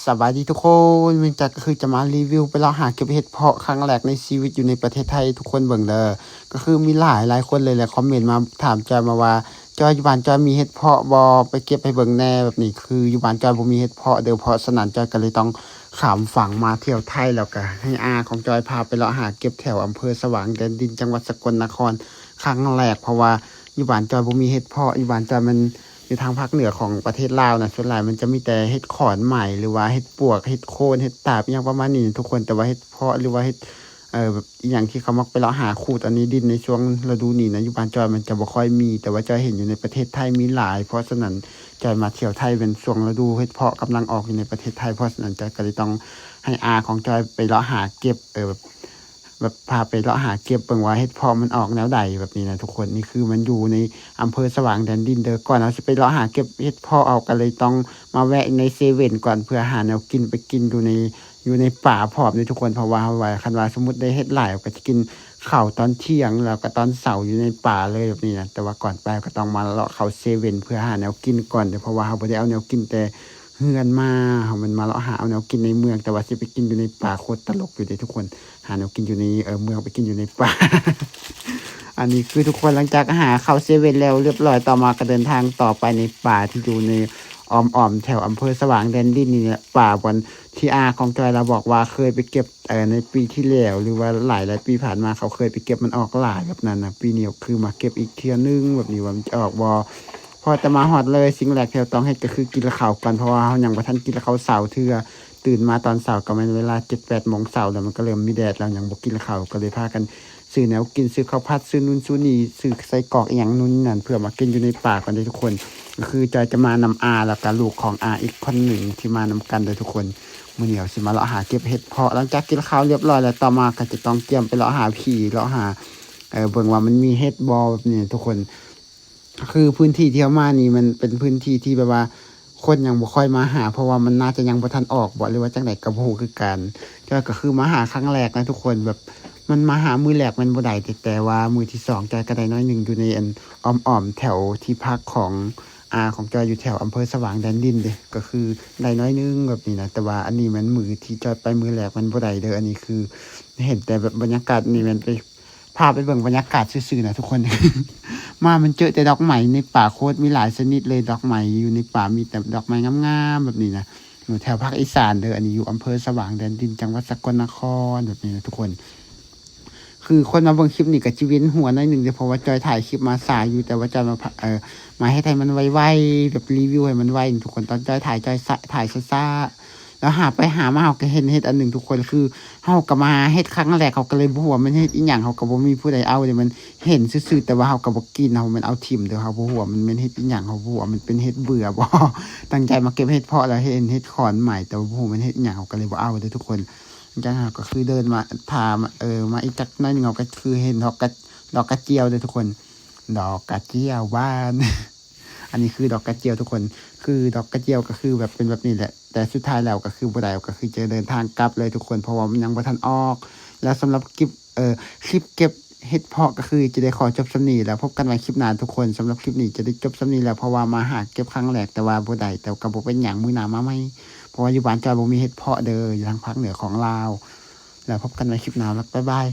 ສະບາຍດີທຸກຄົນ, ມື້ນີ້ຈອຍກໍຄືຈະມາຣີວິວໄປເລາະຫາເກັບເຫັດເຜາະຄັ້ງແລກໃນຊີວິດຢູ່ໃນປະເທດໄທໃຫ້ທຸກຄົນເບິ່ງເດີ. ກໍຄືມີຫຼາຍໆຄົນເລີຍແຫຼະຄອມເມັນມາຖາມຈອຍມາວ່າ ຈອຍ ຢູ່ບ້ານຈອຍມີເຫັດເຜາະບໍ່? ໄປເກັບໃຫ້ເບິ່ງແດ່. ແບບນີ້ຄືຢູ່ບ້ານຈອຍບໍ່ມີເຫັດເຜາະເດີ, ເພາະສະນັ້ນຈອຍກໍເລີຍຕ້ອງຂ້າມຝັ່ງມາທ່ຽວໄທ ແລ້ວກໍໃຫ້ອາຂອງຈອຍພາໄປເລາະຫາເກັບແຖວອຳເພີສະຫວ່າງແດນດິນ ຈັງຫວັດສະກົນນະຄອນຄັ້ງແລກ, ເພາະວ່າຢູ່ບ້ານຈອຍບໍ່ມີເຫັດເຜາະ. ຢູ່ບ້ານຈອຍມັນ ຢູ່ທາງພາກເໜືອຂອງປະເທດລາວນະ ສ່ວນຫຼາຍມັນຈະມີແຕ່ເຫັດຂອນໄໝ ຫຼືວ່າເຫັດປວກ ເຫັດໂຄນ ເຫັດຕາບ ອີ່ຫຍັງປະມານນີ້ນະທຸກຄົນ. ແຕ່ວ່າເຫັດເຜາະ ຫຼືວ່າເຫັດ ເອີ ແບບອີ່ຫຍັງທີ່ເຂົາມັກໄປເລາະຫາຂູດອັນນີ້ດິນໃນຊ່ວງລະດູນີ້ນະ ຢູ່ບ້ານຈອຍມັນຈະບໍ່ຄ່ອຍມີ, ແຕ່ວ່າຈອຍເຫັນຢູ່ໃນປະເທດໄທມີຫຼາຍ. ເພາະສະນັ້ນຈອຍມາທ່ຽວໄທແມ່ນຊ່ວງລະດູເຫັດເຜາະກຳລັງອອກຢູ່ໃນປະເທດໄທ, ເພາະສະນັ້ນຈອຍກໍເລີຍຕ້ອງໃຫ້ອາຂອງຈອຍໄປເລາະຫາເກັບ ເອີ ແບບ ແບບພາໄປເລາະຫາເກັບເບິ່ງວ່າເຫັດເຜາະມັນອອກແນວໃດ ແບບນີ້ນະທຸກຄົນ. ນີ້ຄືມັນຢູ່ໃນອຳເພີສະຫວ່າງແດນດິນເດີ. ກ່ອນເຮົາຊິໄປເລາະຫາເກັບເຫັດເຜາະ ເຮົາກໍເລີຍຕ້ອງມາແວະໃນເຊເວັນກ່ອນ ເພື່ອຫາແນວກິນໄປກິນຢູ່ໃນ ຢູ່ໃນປ່າພ້ອມເດ້ທຸກຄົນ. ເພາະວ່າເຮົາວ່າ ຄັນວ່າສົມມຸດໄດ້ເຫັດຫຼາຍ ເຮົາກໍຈະກິນເຂົ້າຕອນທ່ຽງ ແລ້ວກໍຕອນເຊົ້າຢູ່ໃນປ່າເລີຍ ແບບນີ້ນະ. ແຕ່ວ່າກ່ອນໄປ ເຮົາກໍຕ້ອງມາເລາະເຂົ້າເຊເວັນ ເພື່ອຫາແນວກິນກ່ອນເດີ, ເພາະວ່າເຮົາບໍ່ໄດ້ເອົາແນວກິນແຕ່ເຮືອນມາ, ເຮົາແມ່ນມາເລາະຫາເອົາແນວກິນໃນເມືອງ. ແຕ່ວ່າຊິໄປກິນຢູ່ໃນປ່າ ໂຄດຕະຫຼົກຢູ່ເດ້ທຸກຄົນ. ຫາແນວກິນຢູ່ໃນ ເອີ ເມືອງ ໄປກິນຢູ່ໃນປ່າ. ອັນນີ້ຄືທຸກຄົນ ຫຼັງຈາກຫາເຂົ້າເຊເວັນແລ້ວຮຽບຮ້ອຍ, ຕໍ່ມາກໍເດີນທາງຕໍ່ໄປໃນປ່າທີ່ຢູ່ໃນອ້ອມໆແຖວອຳເພີສະຫວ່າງແດນດິນນີ້ແຫຼະ, ປ່າບ່ອນທີ່ອາຂອງຈອຍລາວບອກວ່າເຄີຍໄປເກັບ ເອີ ໃນປີທີ່ແລ້ວ ຫຼືວ່າຫຼາຍໆປີຜ່ານມາ ເຂົາເຄີຍໄປເກັບ ມັນອອກຫຼາຍແບບນັ້ນນະ. ປີນີ້ກໍຄືມາເກັບອີກເທື່ອໜຶ່ງ ແບບນີ້ວ່າມັນຈະອອກບໍ່. ພໍແຕ່ມາຮອດເລີຍ ສິ່ງແລກທີ່ເຮົາຕ້ອງເຮັດກໍຄືກິນເຂົ້າກ່ອນ, ເພາະວ່າເຮົາຍັງບໍ່ທັນກິນເຂົ້າເຊົ້າເທື່ອ. ຕື່ນມາຕອນເຊົ້າກໍແມ່ນເວລາເຈັດແປດໂມງເຊົ້າແລ້ວ, ມັນກໍເລີ່ມມີແດດແລ້ວ, ຍັງບໍ່ກິນເຂົ້າ, ກໍເລີຍພາກັນຊື້ແນວກິນ, ຊື້ເຂົ້າຜັດ, ຊື້ນູ້ນຊື້ນີ້, ຊື້ໄສ້ກອກອີ່ຫຍັງນູ້ນນີ້ນັ້ນ ເພື່ອມາກິນຢູ່ໃນປ່າກ່ອນເດ້ທຸກຄົນ. ກໍຄືຈອຍຈະມານຳອາ ແລ້ວກໍລູກຂອງອາອີກຄົນໜຶ່ງທີ່ມານຳກັນເດ້ທຸກຄົນ. ມື້ນີ້ເຮົາຊິມາເລາະຫາເກັບເຫັດເຜາະ. ຫຼັງຈາກກິນເຂົ້າຮຽບຮ້ອຍແລ້ວ, ຕໍ່ມາກໍຈະຕ້ອງກຽມໄປເລາະຫາຜີ ເລາະຫາ ເອີ ເບິ່ງວ່າມັນມີເຫັດບໍ່ ແບບນີ້ນະທຸກຄົນ. ຄືພື້ນທີ່ທີ່ເຮົາມານີ້ ມັນເປັນພື້ນທີ່ທີ່ແບບວ່າຄົນຍັງບໍ່ຄ່ອຍມາຫາ, ເພາະວ່າມັນໜ້າຈະຍັງບໍ່ທັນອອກບໍ ຫຼືວ່າຈັ່ງໃດກໍບໍ່ຮູ້ຄືກັນ. ແຕ່ວ່າກໍຄືມາຫາຄັ້ງແລກນະທຸກຄົນ, ແບບມັນມາຫາມື້ແລກມັນບໍ່ໄດ້, ແຕ່ ແຕ່ວ່າມື້ທີສອງຈອຍກໍໄດ້ໜ້ອຍໜຶ່ງ ຢູ່ໃນອັນອ້ອມໆແຖວທີ່ພັກຂອງອາຂອງຈອຍ ຢູ່ແຖວອຳເພີສະຫວ່າງແດນດິນເດ້, ກໍຄືໄດ້ໜ້ອຍໜຶ່ງແບບນີ້ນະ. ແຕ່ວ່າອັນນີ້ມັນມື້ທີ່ຈອຍໄປມື້ແລກມັນບໍ່ໄດ້ເດີ. ອັນນີ້ຄືເຫັນແຕ່ແບບບັນຍາກາດນີ້ ແມ່ນໄປ ພາໄປເບິ່ງບັນຍາກາດຊື່ໆນະທຸກຄົນ. ມາມັນເຈີແຕ່ດອກໄມ້ໃນປ່າໂຄດມີຫຼາຍຊະນິດເລີຍ, ດອກໄມ້ຢູ່ໃນປ່າມີແຕ່ດອກໄມ້ງາມໆແບບນີ້ນະ. ຢູ່ແຖວພາກອີສານເດີ, ອັນນີ້ຢູ່ອຳເພີສະຫວ່າງແດນດິນ ຈັງຫວັດສະກົນນະຄອນ ແບບນີ້ນະທຸກຄົນ. ຄືຄົນມາເບິ່ງຄລິບນີ້ກໍຈະວຽນຫົວໜ້ອຍໜຶ່ງເດ້, ເພາະວ່າຈອຍຖ່າຍຄລິບມາຊ້າຢູ່, ແຕ່ວ່າຈອຍມາ ເອີ ມາເຮັດໃຫ້ມັນໄວໆ ແບບຣີວິວໃຫ້ມັນໄວນະທຸກຄົນ. ຕອນຈອຍຖ່າຍ ຈອຍສະ ຖ່າຍຊ້າໆ ແລ້ວຫາໄປຫາມາເຮົາກໍເຫັນເຫັດອັນໜຶ່ງທຸກຄົນ, ຄື ເຮົາກໍມາເຮັດຄັ້ງແລກ ເຮົາກໍເລີຍບໍ່ຮູ້ວ່າມັນເຫັດອີ່ຫຍັງ, ເຮົາກໍບໍ່ມີຜູ້ໃດເອົາເດ້, ມັນເຫັນຊື່ໆ ແຕ່ວ່າເຮົາກໍບໍ່ກິນ, ເຮົາແມ່ນເອົາຖິ້ມເດີ, ເຮົາບໍ່ຮູ້ວ່າມັນແມ່ນເຫັດອີ່ຫຍັງ, ເຮົາບໍ່ຮູ້ວ່າມັນເປັນເຫັດເບື່ອບໍ. ຕັ້ງໃຈມາເກັບເຫັດເຜາະ ແລ້ວເຫັນເຫັດຂອນໃໝ່ ແຕ່ວ່າບໍ່ຮູ້ມັນເຫັດອີ່ຫຍັງ, ເຮົາກໍເລີຍບໍ່ເອົາເດີທຸກຄົນ. ຫຼັງຈາກນັ້ນເຮົາກໍຄືເດີນມາ ຖ້າ ເອີ ມາອີກຈັກໜ້ອຍໜຶ່ງ ເຮົາກໍຄືເຫັນດອກກະ ດອກກະຈຽວເດີທຸກຄົນ, ດອກກະຈຽວຫວານ. ອັນນີ້ຄືດອກກະຈຽວທຸກຄົນ, ຄືດອກກະຈຽວກໍຄືແບບເປັນແບບນີ້ແຫຼະ, ແຕ່ສຸດທ້າຍແລ້ວກໍຄືບໍ່ໄດ້, ກໍຄືຈະເດີນທາງກັບເລີຍທຸກຄົນ, ເພາະວ່າມັນຍັງບໍ່ທັນອອກ. ແລ້ວສຳລັບຄລິບ ເອີ ຄລິບເກັບເຫັດເຜາະກໍຄືຈະໄດ້ຂໍຈົບສ່ຳນີ້, ແລ້ວພົບກັນໃໝ່ຄລິບໜ້າທຸກຄົນ. ສຳລັບຄລິບນີ້ຈະໄດ້ຈົບສ່ຳນີ້ແລ້ວ, ເພາະວ່າມາຫາເກັບຄັ້ງແລກ ແຕ່ວ່າບໍ່ໄດ້, ແຕ່ກໍບໍ່ເປັນຫຍັງ, ມື້ໜ້າມາໃໝ່, ເພາະວ່າຢູ່ບ້ານຈອຍບໍ່ມີເຫັດເຜາະເດີ, ຢູ່ທາງພາກເໜືອຂອງລາວ. ແລ້ວພົບກັນໃໝ່ຄລິບໜ້າ, ບາຍບາຍ.